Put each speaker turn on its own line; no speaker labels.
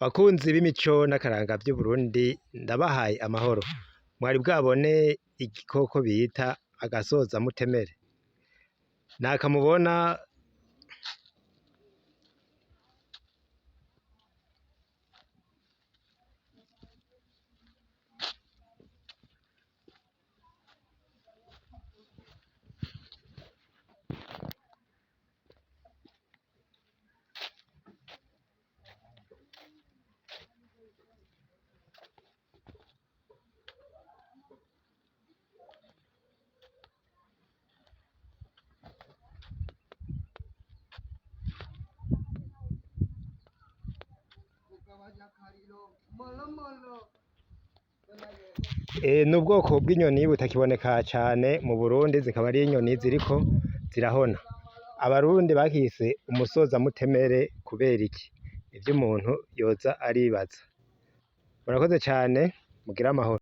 Bakunzi b'imico n'akaranga vy'Uburundi, ndabahaye amahoro. Mwari bwabone igikoko bita agasozamutemere? Nakamubona. Ni ubwoko bw'inyoni butakiboneka cane mu Burundi, zikaba ari inyoni ziriko zirahona. Abarundi bakise umusozamutemere kubera iki? Nivyo umuntu yoza aribaza. Murakoze cane, mugire amahoro.